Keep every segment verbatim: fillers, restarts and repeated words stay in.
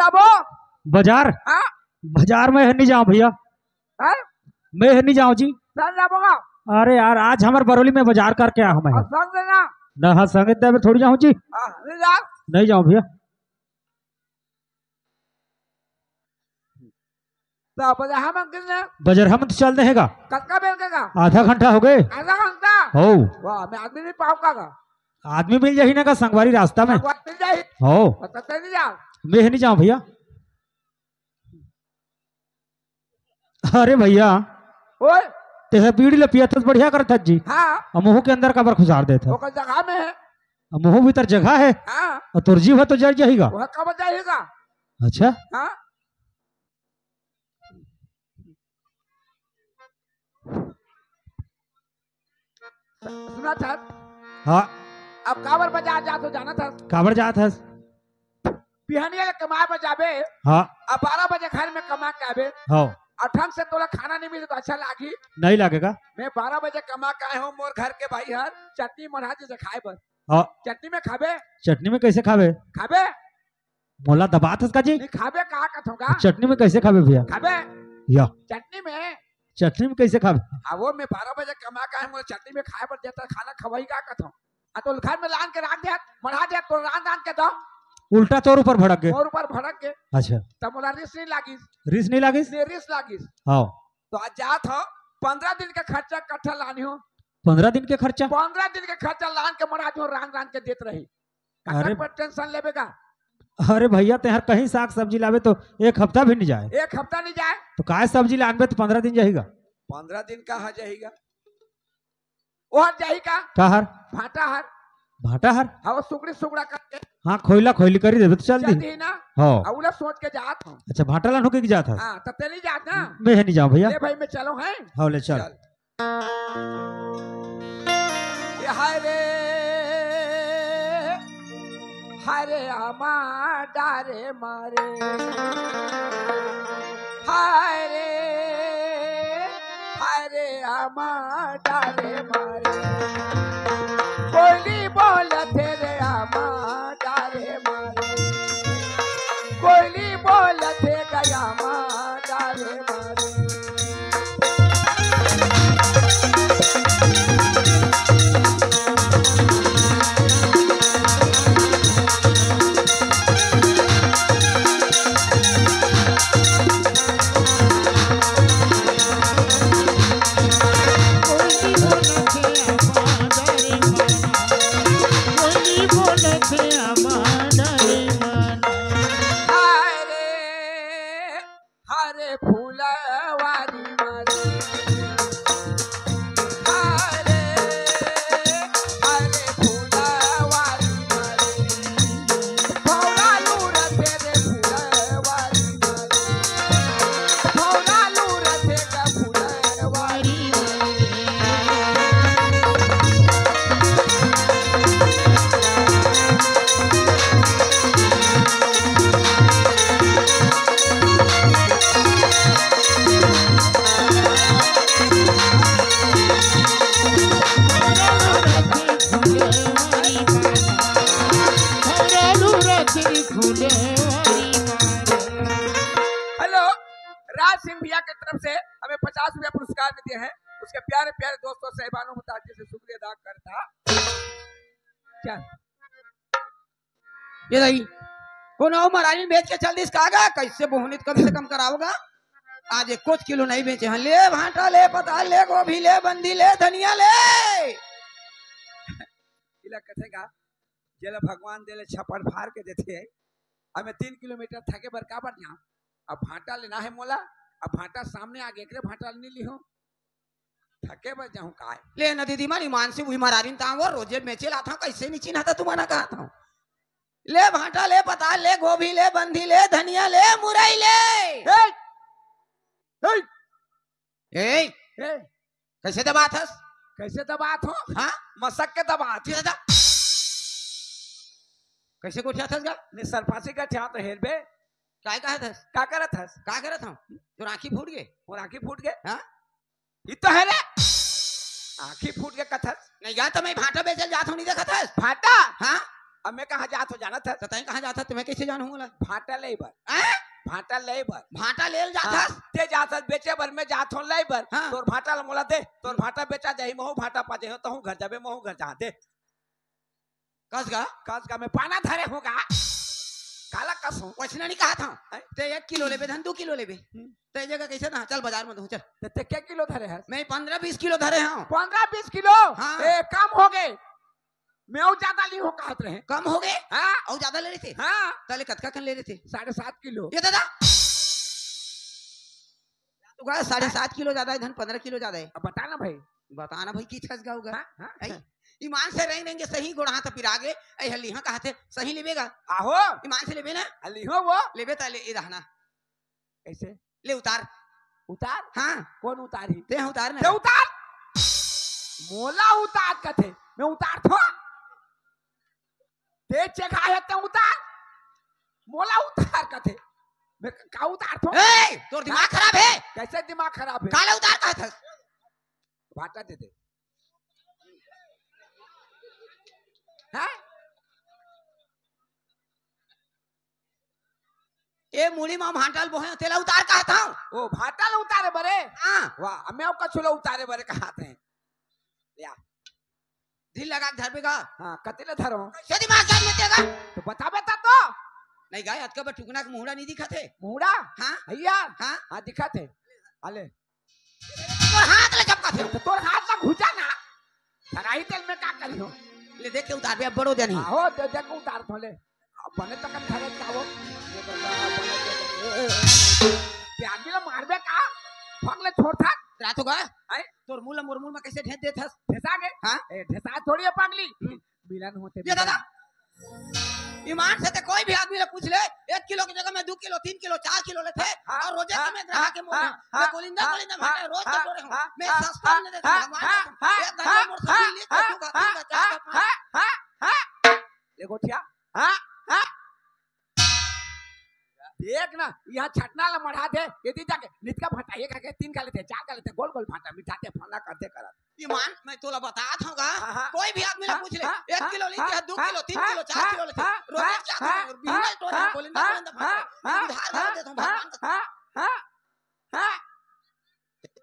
बाजार? हाँ? बाजार में नहीं जाओ भैया। हाँ? मैं नहीं जाओ जी। संग जाबो का? अरे यार, आज हमर बरौली में बाजार करके आया हूँ मैं। अब संग देना। ना, हाँ, संग देवे थोड़ी जाऊँ जी। हाँ, नहीं जा। नहीं जाऊँ भैया। तो बजरहा मन कितने? बजरहा मन तो चल देहेगा। कतका बेर के का? आधा घंटा हो गए। आधा घंटा? हो। वाह, मैं आदमी नहीं पाऊंगा का? आदमी मिल जाही ना का संगवारी रास्ता में। संगवारी मिल जाही। हो। पता तो नहीं जा। मैं नहीं जाऊँ भैया। अरे भैया, ओए। तेह बीड़ी ल पियत हस, बढ़िया करत हस जी। हाँ। अब मुंह के अंदर काबर खुसार देत हस? ओकर जगह में है। अब मुंह भीतर जगह है। हाँ। और तोर जीभ तो जर जाहीगा। वह कब जाहीगा? अच्छा। हाँ। सुनत हस? हाँ। अब काबर बाजार जात हो, जानत हस? काबर जात हस? बिहनिया ले कमाए बर जाबे। हाँ। अब बारह बजे घर में कमा के आबे। हाँ। अब ढंग से तोला खाना नहीं मिली तो अच्छा लागी? नहीं लागेगा। मैं बारह बजे कमा के आए हूँ, मोर घर के भाई हर चटनी मढ़ा दीजिए खाए बर। हाँ। चटनी में खाबे? चटनी में कैसे खाबे? खाबे? मोला दबात हस का जी? नहीं खाबे, का कथों का? चटनी में कैसे खाबे भैया? खाबे? या। चटनी में। चटनी में कैसे खाबे? हाँ, वो मैं बारह बजे कमा के आए, मोला चटनी में खाए बर देता, खाना खवाही का कथों? आ तो घर में लान के राख दे, मढ़ा दे, तो रान रान के दो। उल्टा तोर ऊपर भड़क गए। तोर ऊपर भड़क गए। अच्छा। तब मोला रिस नहीं लागिस। रिस नहीं लागिस? नहीं, रिस लागिस। हाँ। तो आज जात हो, पन्द्रह दिन के खर्चा इकट्ठा लानी हो। पन्द्रह दिन के खर्चा? पन्द्रह दिन के खर्चा लान के मढ़ा जो रान रान के देत रही। अरे। कतक पर टेंशन लेबे का? अरे भैया, तेहर कहीं साग सब्जी लाबे तो एक हफ्ता भी नहीं जाए। एक हफ्ता नहीं जाए। तो काय सब्जी लानबे तो पन्द्रह दिन जाहीगा। पन्द्रह दिन कहाँ जाहीगा? ओहर जाही का? का हर? भाटा हर। भाटा हर? हाँ, वो सुगड़ी सुगड़ा करके। हाँ, खोइला खोइली करी देबे तो चल चल दी। दी ना? हाँ। अब उला सोच के जात हूँ। अच्छा, भाटा ला ढुके के जात हस? हाँ, तब ते नहीं जात ना? मैं है नहीं जाऊँ भैया। ले भाई, मैं चलो हैं। हाँ, ले चल। चल। ये हाय रे, हाय रे आमा डारे मारे। हाय रे, हाय रे आमा डारे मारे। कोयली बोलथे रे आमा डारे मारे। कोयली बोलथे रे आमा डारे मारे। हाय रे, हरे फुलवारी मारी। हरे, हरे फुलवारी मारी। भौरा लूरथे रे फुलवारी मारी। भौरा लूरथे रे फुलवारी मारी। हेलो, राज सिंह भैया के तरफ से हमें पचास रुपया पुरस्कार में दिए हैं, उसके प्यारे प्यारे दोस्तों, साहिबानों, मुताज जी से शुक्रिया अदा करता। क्या? ये रही। कोनो अउ मरारी बेच के चल दिस का गा? कैसे बोहनी त कम से कम कराओगा? आज एक कुछ किलो नहीं बेचे हैं। ले भांटा, ले पताल, ले गोभी, ले बंदी, ले धनिया, ले। इला कथे का, जेला भगवान देले छप्पड़ फाड़ के देथे। अब मैं तीन किलोमीटर थके बर काबर जाऊं? अब भांटा लेना है मोला, अब भांटा सामने आगे एकरे भांटा नहीं लिहूं। थके बर जाहूं काय? ले न दीदी मन, ईमान से उही मरारिन तांव, रोजे बेचे लाथंव, कैसे नी चिन्हाता तुमन कहाथंव। ले भांटा, ले पताल, ले गोभी, ले बंदी, ले धनिया, ले मुरई, ले। ए! ए! ए! ए! कैसे दबात हस? कैसे दबात हो? हाँ? मसक के दबात हो। दादा। कैसे गोठियात हस गा? ने सरपासी का ठिया तो हेर बे। काय कहत हस? का करत हस? का करत हंव? तोर आँखी फूट गे? मोर आँखी फूट गे? हाँ? ई तो है रे। आँखी फूट गे कथस। नहीं गा, तो मैं भांटा बेचल जात हंव, नहीं देखत हस? भांटा? हाँ? अब मैं कहाँ जात हो जानत हस? त तैं कहाँ जात हस, त मैं कइसे जानहूँ ओला? भांटा ले बर। हैं? भांटा ले बर। भांटा ले ल जात हस? हाँ, ते जात हस बेचे बर, मैं जात हो ले बर। हाँ। तोर भांटा ल मोला दे, तोर भांटा बेचा जाही, महूँ भांटा पा जाही, तहूँ घर जाबे, महूँ घर जा दे। कस गा? कस गा, मैं पाना धरे हों गा। काला कस हों? वइसना नहीं कहा था। हैं? ते एक किलो लेबे, धन दू किलो लेबे। हम्म। ते जगह कइसे ना, चल बाजार में दूँ, चल। ते, ते के किलो धरे हस? मैं पन्द्रह बीस किलो धरे हँव। पन्द्रह बीस किलो? हाँ। ए, कम होगे। मैं अउ जादा लिहूँ कहत रहें। कम होगे? हाँ। अउ जादा ले रहिते? हाँ। तले कतका कन ले रहिते? साढ़े सात किलो। ए दादा। तू कहा साढ़े सात किलो जादा हे, धन पन्द्रह किलो जादा हे। अब बता ना भाई। बता ना भाई, की छस गाऊ गा? हाँ, हाँ। ऐ, ईमान से रेंग रेंग के सही गोड़ हाथ पिरा गे, ऐ हल्ली हाँ कहा थे, सही लेबे गा? आहो। ईमान से लेबे ना? हल्ली हो वो। लेबे त ले, ए दहना। कइसे? ले उतार। उतार? हाँ। कोन उतारही? ते उतार ना। ते उतार। मोला उतार कथे, मैं उतारथों। ते चेखा हे ते उतार, मोला उतार कथे। मैं का उतारथों? ए, तोर दिमाग खराब हे? कइसे दिमाग खराब हे? काला उतार कहत हस? भांटा दे दे। हैं? ए मुड़ी मा भांटा ल बोहे, तेला उतार कहत हँव। ओ, भांटा ल उतारे बरे? हाँ। वाह, मैं अउ कछु ल उतारे बरे कहत हँव। या। ढील लगा के धरबे गा। हाँ, कति ल धरों? कइसे दिमाग जाम में तेगा? त बताबे त तो। नहीं गा, अतका बड़ टुकना के मुहड़ा नहीं दिखत हे। मुहड़ा? हाँ। भैया? हाँ। हाँ, दिखत हे। अले। तोर हाथ ले चपका थे। त तोर हाथ ला घुचा ना। धराही तेल में का करिहूँ? ले देख के उतारबे, अब बड़ो देनी। आहो, दे, देख के उतारथों ले। अब बने तकन धरे का वो। प्यार मिला मारबे का? फक ले छोड़ था। रात होगा? हैं? तोर मुंह ला मोर मुंह में कइसे ढेंस देत हस? ढेंसा गे? हाँ? ए, ढेंसा थोड़ी हे पागली। हम्म। मिलन होथे, ए दादा, मिलन। ईमान से ते कोई भी आदमी ला पूछ ले, एक किलो के जगह में दू किलो, तीन किलो, चार किलो लेथे, हाँ, अउ रोजे हाँ, के मैं ग्राहक के मोल हाँ, में, हाँ, मैं गोलिंदा, हाँ, गोलिंदा हाँ, भांटा रोज के हाँ, टोरे हँव, हाँ, मैं हाँ, सस्ता हाँ, में देथों, हाँ, भगवान हाँ, कसम। हाँ, एक घंटा हाँ, मोर सब्जी हाँ, ले हाँ, तू का, हाँ, तू का, हाँ, चार का, पाँच हाँ, का। हाँ, हाँ, हाँ। ले गोठिया। हाँ, हाँ। देख ना, इहाँ छटना ला मढ़ा दे, एती जाके नितका भांटा एक आगे तीन का लेथे, चार का लेथे, गोल गोल भांटा मिठाथे, फलना करथे करत। ईमान, मैं तोला बतात हँव गा, हाँ, हाँ। कोई भी आदमी ला हाँ, पूछ ले, हाँ, एक हाँ, किलो लेथे, हाँ, दू किलो, तीन हाँ, किलो, चार हाँ, किलो लेथे, हाँ, रोज हाँ, चार हाँ, किलो, बिहने हाँ, टोरे हाँ, बोलिंदा हाँ, बोलिंदा हाँ, भांटा, हाँ, उधार हाँ, दे देथों हाँ, भगवान का। हाँ, हाँ, हाँ।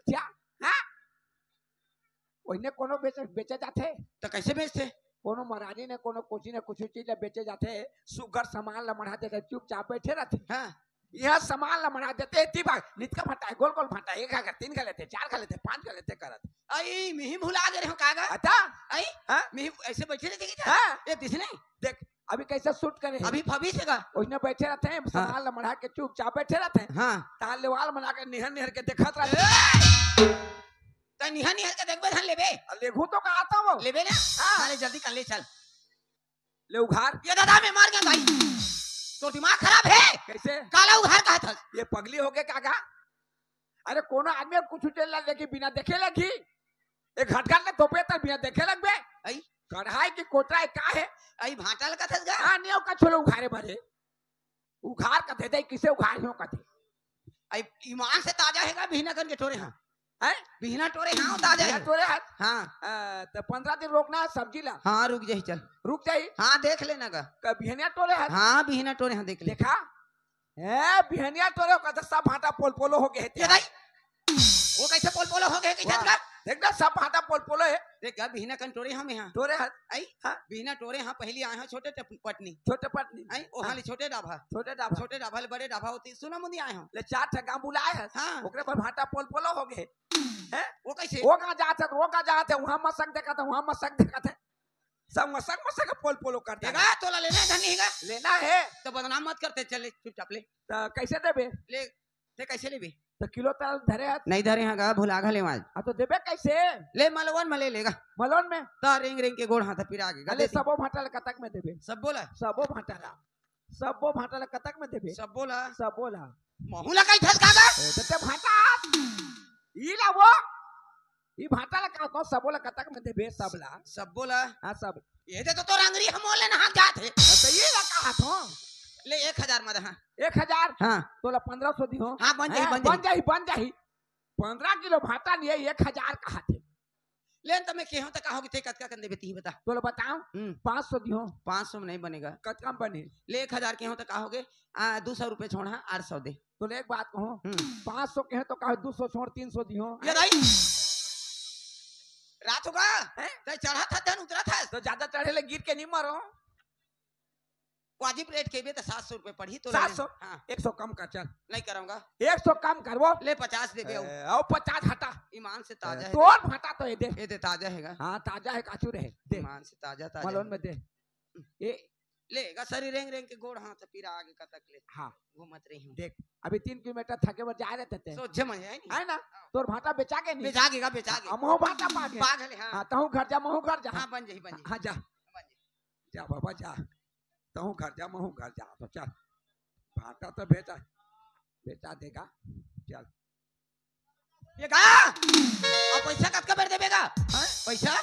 क्या? हाँ? ओइने कोनो बेचे, बेचे जाथे? त कइसे बेचथे? कोनो मरारी ने, कोनो कोची ने कुछु चीज ल बेचे जाथे, सुग्घर सामान ल मढ़ा देथे, चुपचाप बइठे रथे। हाँ। इहाँ सामान ल मढ़ा देथे, एती भाग, नितका भांटा हे, गोल गोल भांटा हे, एक घा लेथे, तीन घा लेथे, चार घा लेथे, पाँच घा लेथे करत। अई, मिही भुला गे रहेंव का गा? अच्छा? अई? हाँ? मिही अइसे बइठे रथे कि हाँ। ए, दिस नहीं? देख, अभी कइसे shoot करे हे? अभी फबीस हे गा। ओइसने बइठे रथे, हाँ। सामान ल मढ़ा के चुपचाप बइठे रथे। हाँ। तार ले वाल बना के निहर निहर के देखत रथे। ए! त निहर निहर के देखबे धन लेबे। आ, लेगहूँ तो कहा था वो। लेबे ना? हाँ। चल जल्दी कर ले चल। ले उघार। ए दादा मैं मर गेंव भाई। तोर दिमाग खराब हे? कइसे? काला उघार कहत हस? ए पगली होगे का गा? अरे कोनो आदमी कुछु चीज ला लेके बिना देखे लगही? एक घटघट ले तोपे त बिना देखे लगबे? अई? कढ़ाई के कोतरा हे का हे? अई भांटा ल कथस गा? हाँ, नहीं, ओका छोलो उघारे भरे। उघार कथे दे, कइसे उघार हो कथे? अई ईमान से ताजा हे गा, बिहना कन के टोरे हँव। हैं? बिहना टोरे हँव, ताजा बिहना हे। टोरे हस? हाँ। अ, त पन्द्रह दिन रोकना हे सब्जी ला। हाँ, रुक जाही, चल। रुक जाही? हाँ, देख लेना गा। क-, बिहनिया टोरे हस? हाँ, बिहना टोरे हँव, देख ले। देखा? ए, बिहनिया टोरे हो कथे, सब भांटा पोलपोलो होगे हे ए तेरा। दाई, वो कइसे पोलपोलो होगे हे, कइसे वाह। का? देख ना, सब भांटा पोलपोलो हे। देख गा, बिहना कन टोरे हँव मैं हा। टोरे हस? अई? हाँ। बिहना टोरे हँव, पहिली आए हँव छोटे टप-, पटनी। छोटे पटनी। अई? ओहाँ हाँ। ले छोटे डाभा। छोटे डाभा। छोटे डाभा ले बड़े डाभा ओती, सुना मुंदी आए हँव। ले चार ठा गाँव बुलाए हस। हाँ। ओकरे बर भांटा पोलपोलो होगे हे। हैं? वो कइसे? वो कहाँ जात हे, वो कहाँ जात हे, उहाँ मसक देखत हे, उहाँ मसक देखत हे। सब मसक मसक पोलपोलो करत हे। ए गा, तोला लेना हे धन नहीं हे गा? लेना हे। त बदनाम मत करते, चल ले, चुपचाप ले। त कइसे देबे? ले, ते कइसे लेबे? त किलो तोला धरे हस? नहीं धरे हँव गा, भुला घलो हँव आज। हाँ, त देबे कइसे? ले मलवन में ले, ले गा। मलवन में? त रेंग रेंग के गोड़ हाथ पिरा गे गा, अले दे दे। सबो भांटा ल कतक में देबे? सबो ला? सबो भांटा ला। सबो भांटा ल कतक में देबे? सबो ला। सबो ला। महूँ ला कइथस का गा? ए, त ते भांटा। ई ला वो। ई भांटा ला का को सबो ला कतक में देबे, सब ला? सबो ला। हाँ, सब। ए दे तो तोर अंगरी ह मोर ले नहात जात हे। हाँ, त ई ला कहा थो। ले एक हजार में दे, हाँ। एक हजार? हाँ। तोला पन्द्रह सौ दिहूँ। हाँ, बन जाही, हैं? बन बन जाही। जाही, बन जाही। पन्द्रह किलो भांटा लिए एक हजार कहा थे। ले न, त मैं केहों त का होगे, ते कतका कन देबे, तिही बता। तोला बताओं? हम्म। पाँच सौ दिहों। पाँच सौ में नहीं बनेगा। कतका में बने? ले एक हजार केहों त का होगे, आ, दू सौ रुपये छोड़हा, आठ सौ दे। तोला एक बात कहूं, हम्म। पाँच सौ केहों त का, दू सौ छोड़, तीन सौ दिहों। ये दाई, रात होगा? हैं? तैं चढ़त हस, धन उतरत हस। त जादा चढ़े ले गिर के नहीं मरों। वाजिब रेट केबे त सात सौ रुपये पड़ही तोला। सात सौ? हाँ। एक सौ कम कर, चल। नहीं करऊंगा। एक सौ कम कर वो। ले पचास देबे अउ। ए, अउ पचास हटा। ईमान से ताजा ए, हे। तोर भाटा तो ये दे। ये दे, ताजा हे गा। हाँ, ताजा हे, काचू रहे। दे। ईमान से ताजा, ताजा मलोन हे। में दे। ए। ले गा, सरी रेंग रेंग के गोड़ हाथ पीरा आगे कतक ले। हाँ। घूमत रही हूँ। देख, अभी तीन किलोमीटर थके बर जाए रहे थे। सोझे मजे है नहीं? है ना? हाँ। तोर भाटा बेचा के नहीं? बेचा के गा, बेचा के। हमहू भाटा पा के। पा गए, हाँ। हाँ, तहूँ घर जा, महूँ घर जा। हाँ, बन जाही, बन जाही। हाँ, जा। बन जाही। जा बाबा, जा। तहूँ घर जा, महूँ घर जा, तो चल, भाटा तो बेचा, बेचा देगा, चल। ये गा, अब पैसा कतका बेर देबे गा? हाँ? पैसा?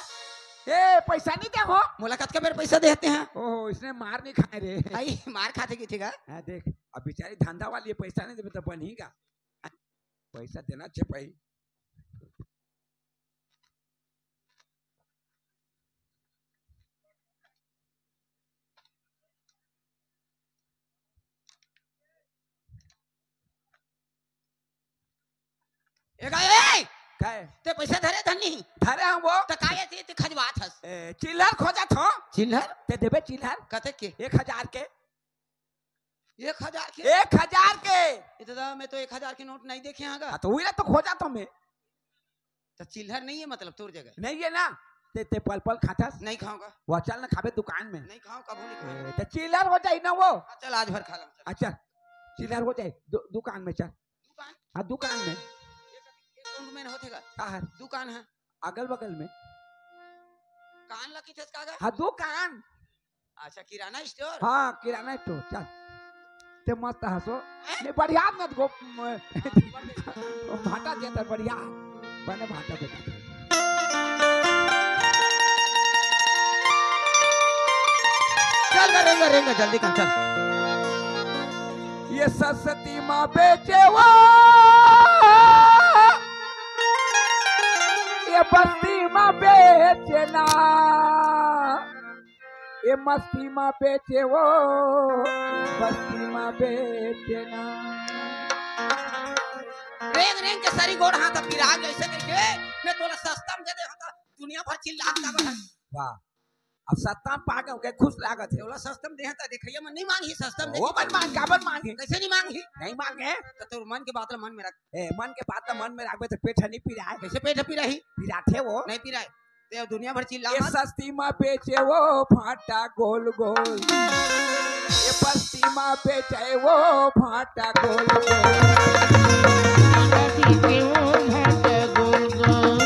ए, पैसा नहीं दे हो। मोला कतका बेर पैसा देते हैं? ओहो, इसने मार नहीं खाए रे। आई, मार खाते की थी गा? हाँ, देख, अब बेचारी धंधा वाली है, पैसा नहीं देबे तो बनी गा। पैसा देना चाहिए भाई। ए गा, ए! काय? ते पैसा धरे धनी? धरे हूँ वो। त काय ते, ते खजवात हस? ए, चिल्लर खोजत हो। चिल्लर? ते देबे चिल्लर? कते के? एक हजार के। एक हजार के? एक हजार के। ए दादा, मैं तो एक हजार के नोट नहीं देखे हँव गा। हाँ, तो वही ला तो खोजत हो मैं। त चिल्लर नहीं है मतलब तोर जगह? नहीं है ना। ते, ते पल पल खाथस? नहीं खाऊंगा। वो चल ना खाबे दुकान में। नहीं खाऊं, कभू नहीं खाऊं। ए, ते चिल्लर हो जाई ना वो। हाँ, चल आज भर खा लूं, चल। अच्छा, चिल्लर हो जाई। दु-, दुकान में चल। दुकान? हाँ, दुकान में। ये कौन में होथे गा? कहाँ? दुकान है। अगल बगल में। कान ला किथस का गा? हाँ, दुकान। अच्छा, किराना स्टोर? हाँ, किराना स्टोर, चल। ते मस्त हसो। हैं? नहीं, बढ़िया मत गो, म-, भाटा देता बढ़िया। बने भाटा देता। चल, रेंगा, रेंगा, जल्दी कर, चल। ये सस्ती माँ बेचे वो, ये बस्ती माँ बेचे ना। ए मस्ती मा बेचे वो, बस्ती मा बेचे ना। रेंग रेंग के सरी गोड़ हाथ पिरा जैसे कहिके, मैं तोला सस्ता में दे दे हाथ, दुनिया भर चिल्लात का बा। वाह, अब सस्ता में पाके ओके खुश लागत हे। तोला सस्ता में दे हाथ, देखइया मन नहीं मांगही सस्ता में दे। वो मन मांग, काबर मांगही? कैसे नहीं मांगही? नहीं मांगे। तो तोर मन के बात ला मन में रख। ए, मन के बात ला मन में रखबे तो पेट ह नहीं पिराए। कैसे पेट ह पिराही? पिराथे वो। नहीं पिराए। ते दुनिया भर चिल्ला ये मत। सस्ती मा बेचे वो भाटा गोल गोल, ये बस्ती मा बेचे वो भाटा गोल गोल। बेचे वो भाटा गोल गोल,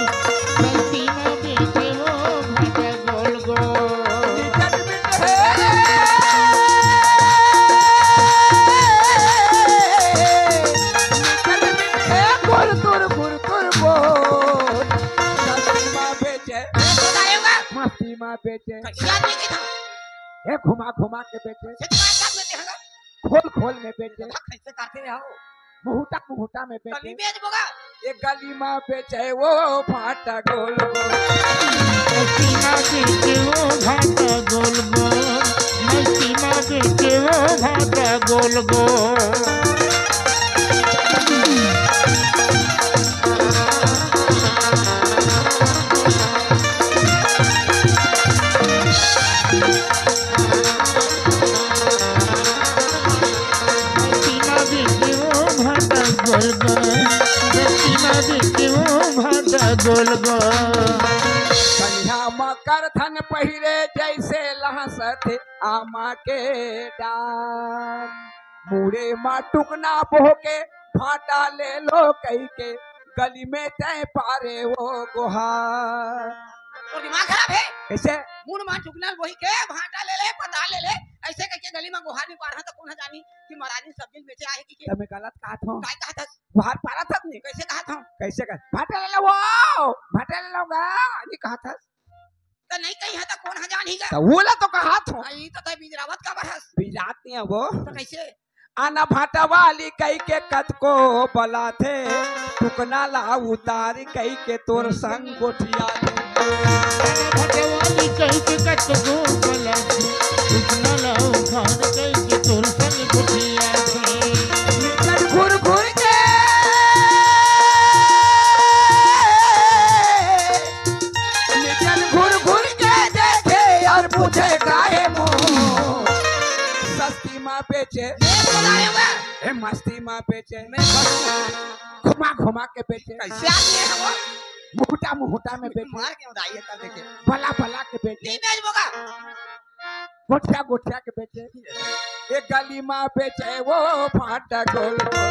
बस्ती मा बेचे वो भाटा गोल गोल। निकट बिट हे, निकट बिट हे, गुर तुर गुर तुर बोल। सस्ती मा बेचे। ए, तो जाएगा। मस्ती मा बेचे। कैसे आदमी के था? ए, घुमा घुमा के बेचे। से तुम्हारे साथ में देखेगा। खोल खोल में बेचे। कैसे करते रहे हो? मुहूटा मुहूटा में बेचे। कभी बेच बोगा। ए गली मा बेचे वो भाटा गोल गोल। मस्ती मा बेचे वो भाटा गोल गोल। मस्ती मा बेचे वो भाटा गोल गोल। कनिहा मकर धन पहिरे जैसे लहसत आमा के डार। मुड़े मा टुकना बोह के भाटा ले लो कहिके, गली में तय पारे वो गोहार। तोर दिमाग खराब हे? कैसे? मुड़ मा टुकना बोही के भाटा ले ले, पता ले ले, ऐसे कहिके गली मा गोहार नहीं पारहा तो कौन जानी कि महाराज जी सब्जी बेचे आहे कि के? तमे गलत कहत हो। काय कहत हस? गोहार पारत हस नहीं? कैसे कहत हो? कैसे कह? भाटा ले लो वो, भाटा ले लो गा, नहीं कहत हस। त नहीं कही है त कौन ह जानही गा? त वो ला तो कहत हो। हाँ, ई तो तय बिजरावत काबर हस? बिजरात नहीं है वो। तो कैसे? आना भाटा वाली कहिके कतको बलाथे, टुकना ला उतारी कहिके तोर संग गोठियाथे। भटवाली कहि के कतको गलत, सुपना ला उखाड़ कहि के तोर संग गोठियाथे। निचन घुर घुर के, निचन घुर घुर के देखे अउ पूछे काहे मुँह। सस्ती मा बेचे, ए, मस्ती मा बेचे, घुमा घुमा के बेचे। कैसे आदमी है वो? मुहुटा मुहुटा में बेचे। मार के उड़ाइए कल देखे। बला बला के बेचे। नहीं बेचबो का? गोठिया गोठिया के बेचे। एक गली मा बेचे वो भाटा गोल गोल।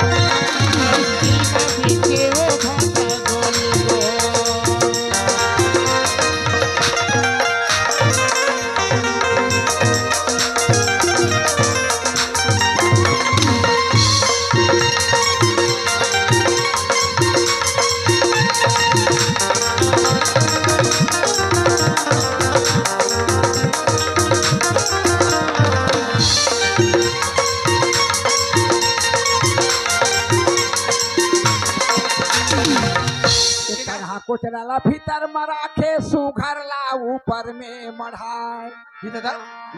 कढ़ा कोचरा ला भीतर मा राखे, सुघर ला ऊपर में मढ़ाए। ये दादा,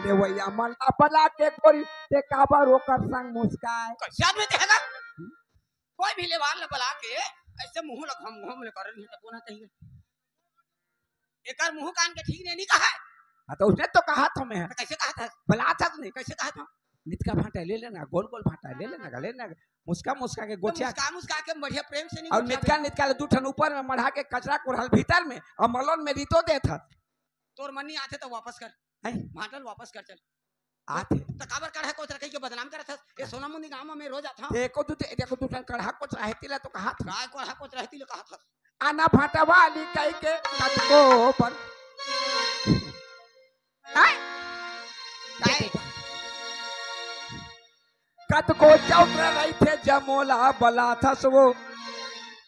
लेवैया मन ला बला के गोरी, ते काबर ओकर संग मुस्काए। कैसे आदमी ते है ना? कोई भी लेवार ला बला के ऐसे मुंह ला घम घम ले कर नहीं तो कोना कहिए। एकर मुंह कान के ठीक नहीं, नहीं कहा है। हाँ, तो उसने तो कहा था मैं। तो कैसे कहा था? बला था नहीं। कैसे कहा था? नितका भाटा ले लेना, गोल गोल भाटा ले लेना, गले ना, मुस्का मुस्का के तो गोठिया। मुस्का मुस्का के बढ़िया प्रेम से नहीं अउ गोठिया नितका दे। नितका ले दू ठन ऊपर में मढ़ा के कचरा कुढ़ल भीतर में, अउ मलन में रीतो देत हस। तोर मन नहीं आथे तो वापस कर। हैं? भाटल वापस कर चल। आथे। त काबर कढ़ा कोचरा कहि के बदनाम करत हस? ये सोना मुंदी गांव में रोज आथंव। देखो तू, देखो तू ठन कढ़ा कोचरा हे तिला तो कहा था। काय कढ़ा कोचरा हे तिला कहा था? आना भाटा वाली कहि के कतको बन। हैं? काय? कतको चौतरा रहिथे जमोला बलाथस वो।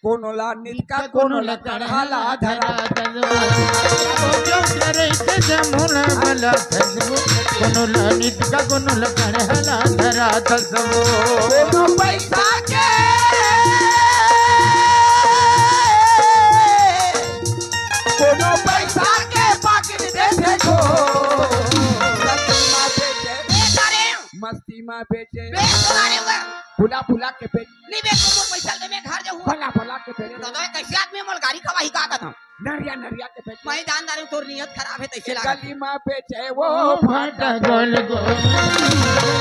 कोनो ला नितका, कोनो ला कढ़ा ला धरा। कोनो ला नितका, कोनो ला कढ़ा ला धरा दसवो। कोनो पैसा के, कोनो पैसा के पाकिट दे दे छो। मस्ती मा बेचे, मस्ती मा बेचे। बेच तो मारे हुआ। बुला बुला के बेच। नहीं बेच, वो पैसा दे, मैं घर जाऊँ। भला भला के बेच। दादा, कैसे आदमी मोल गाड़ी खवाही का कहता? नरिया नरिया के बेच। मैं जानदार हूँ, तोर नियत खराब है, तैसे लगा। गली मा बेचे वो भाटा गोल गोल।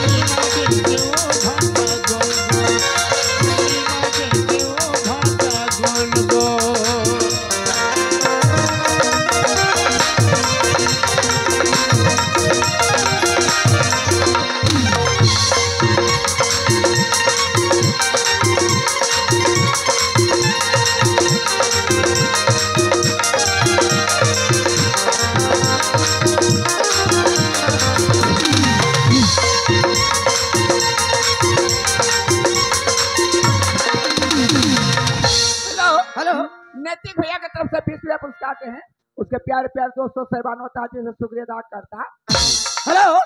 हेलो। हेलो। नैतिक भैया की तरफ से बीस रुपया पुरस्कार आते हैं, उसके प्यारे प्यारे दोस्तों, साहिबानों, ताजी से शुक्रिया अदा करता। हेलो,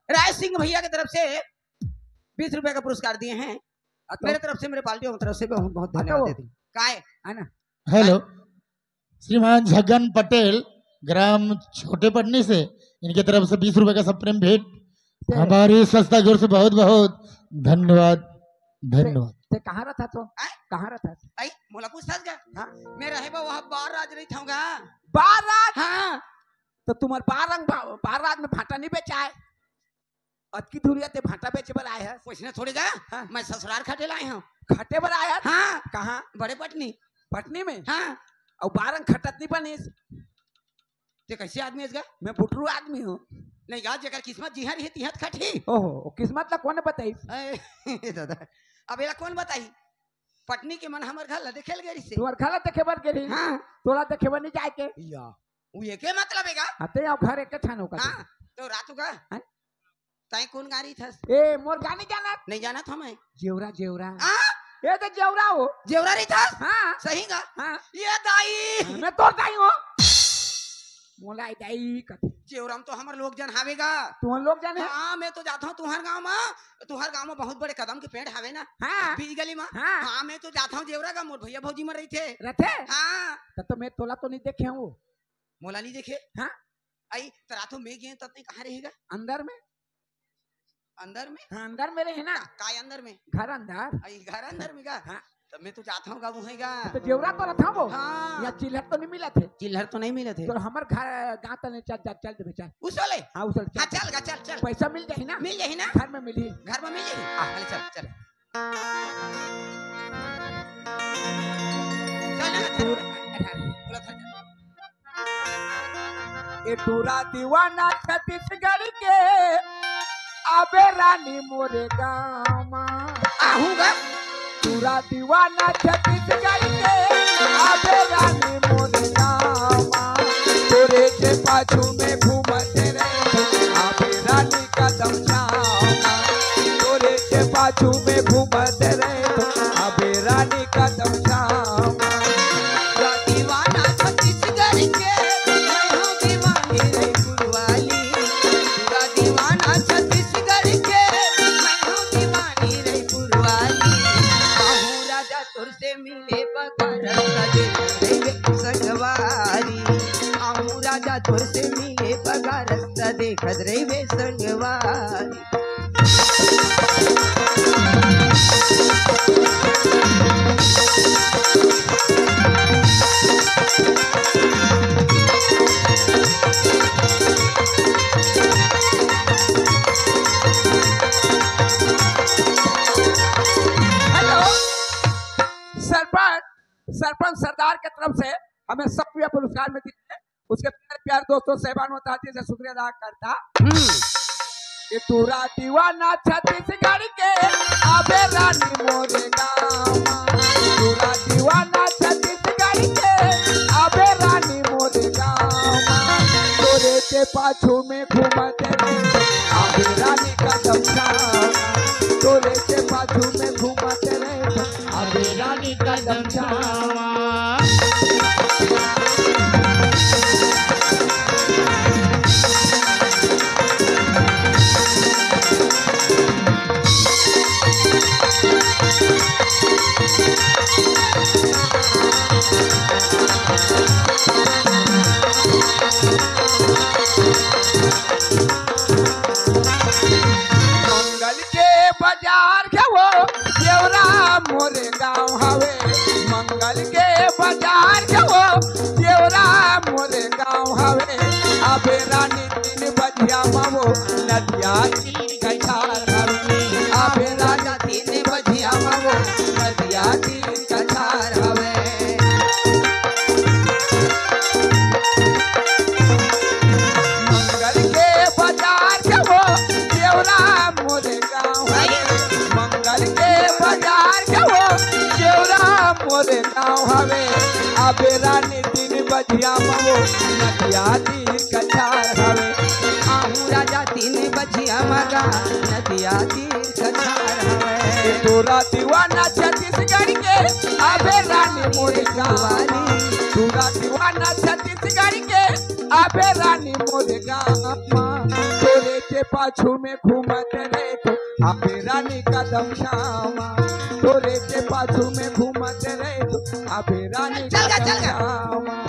राय सिंह भैया की तरफ से बीस रुपए का पुरस्कार दिए हैं। हाँ, तो मेरे तरफ से, मेरे पार्टी की तरफ से बहुत बहुत हाँ, तो धन्यवाद वो देती हूँ। काय? है ना? हेलो, श्रीमान छगन पटेल, ग्राम छोटे पटनी से, इनके तरफ से बीस रुपए का सप्रेम भेंट। हमारी संस्था की ओर से बहुत बहुत धन्यवाद। धन्यवाद। ते कहाँ रहता तो? आय? कहाँ रहता? आई, मोला पूछता का? हाँ? मैं रहे बा वहाँ बार राज रही था। बार राज? हाँ। तो तुम्हार बार रंग बा-, बार राज में भाटा नहीं बेचा है? अतकी दूरिया ते भाटा बेचे बर आए हस? वैसने थोड़ी गा। हाँ। मैं ससुराल खटे लाए हूँ। खटे बर आए हस? हाँ। कहाँ? बड़े पटनी। पटनी में? हाँ। अउ बार रंग खटत नहीं बनिस। ते कैसे आदमी हस गा? मैं बुटरू आदमी हूँ। नहीं गा, जेकर किस्मत जिहाँ रही, तिहाँ खटही। ओहो, वो किस्मत ला कौन बताई? ए, दादा, अब एला कौन बताई? पटनी के मन हमर घर ला देखे ल गे रहिसे। तुम्हार घर ला देखे बर गे रही? हाँ। तोला देखे बर नहीं जाए के? या। वो एके मतलब है गा? हाँ, ते आओ घर एक ठन होगा हाँ, तो रात का? हाँ? ताई कौन गारी थस? ए, मोर गानी जानत? नहीं जानत हूँ मैं। जेवरा, जेवरा। आ? ए तो जेवरा हो। जेवरा रही थस? हाँ। सही गा? हाँ। ये दाई। हाँ, मैं तोर दाई हूँ। मोला दाई कथे। जेवरा में तो हमर लोग जन हावे गा। तुमन लोग जन है? हाँ, मैं तो जाता हूँ तुहर गाँव में। तुहर गाँव में बहुत बड़े कदम के पेड़ हावे ना? हाँ। बीच गली में? हाँ। हाँ, मैं तो जाता हूँ जेवरा गा, मोर भैया भौजी में रही थे। रहते? हाँ। तब तो मैं तोला तो नहीं देखे हूँ। मोला नहीं देखे। हाँ। आई, त रातो में गे तब तक कहाँ रहेगा? अंदर में। अंदर में? हाँ, अंदर में रहे ना। का, काय अंदर में? घर अंदर। आई, घर अंदर में का? हाँ। तब मैं तो जाता हूँ गा, वहीं गा। तो जेवरा तो रखा वो। हाँ। या चिल्हर तो नहीं मिला थे? चिल्हर तो नहीं मिला थे। तो हमर घर गाँव तने चल, चल, चल देबे, चल। उस वाले? हाँ, उस वाले, हाँ, चल। चल गा, चल, चल। पैसा मिल जाही ना? मिल जाही ना? घर में मिली। घर में मिल जाही? हाँ। चल, चल, चल। चल ना, चल। ए टूरा दीवाना छत्तीसगढ़ के, आबे रानी मोरे गाँव मा। आहूँ गा। टूरा दीवाना छत्तीसगढ़ के, आबे रानी मोरे गाँव मा। तोरे के पाछू में घूमत रहे, आबे रानी कदम श्यामा। तोरे के पाछू में घूमत रहे, आबे रानी कदम श्यामा। पूरा दीवाना छत्तीसगढ़ के, मैं हूँ दीवानी रईपुर वाली। पूरा दीवाना छत्तीसगढ़ के, मैं हूँ दीवानी रईपुर वाली। आहूँ राजा तोर से मिले बगा रस्ता देखत रहिबे संगवारी। आहूँ राजा तोर से मिले बगा रस्ता देखत रहिबे संगवारी। हेलो, सरपंच, सरपंच सरदार के तरफ से हमें सौ रुपया पुरस्कार में दिए। उसके प्यार, प्यार दोस्तों, साहिबान व दादी से शुक्रिया अदा करता। हम्म। ये टूरा दीवाना छत्तीसगढ़ के, आबे रानी मोरे गाँव मा। टूरा दीवाना छत्तीसगढ़ के, आबे रानी मोरे गाँव मा। तोरे के पाछू में घूमत रहे, आबे रानी कदम श्यामा। तोरे के पाछू में घूमत रहे, आबे रानी कदम श्यामा। मंगल के बाजार के वो जेवरा मोरे गाँव हवे। मंगल के बाजार के वो जेवरा मोरे गाँव हवे। आबे रानी तीन बजिया मा वो नदिया तीर कछार हवे। आबे राजा तीन बजिया मा वो नदिया तीर कछार हवे। मंगल के बाजार के वो जेवरा मोरे गाँव हवे। मंगल के बाजार के वो जेवरा मोरे गाँव हवे। आबे रानी तीन बजिया मा वो नदिया तीर कछार हवे। आहूँ राजा तीन बजिया मा गा नदिया तीर कछार हवे। टूरा दीवाना छत्तीसगढ़ के, आबे रानी मोरे गाँव मा। टूरा दीवाना छत्तीसगढ़ के, आबे रानी मोरे गाँव मा। तोरे के पाछू में घूमत रहे तो, आबे रानी कदम श्यामा। तोरे के पाछू में घूमत रहे तो, आबे रानी चल गा, कदम चल गा। श्यामा।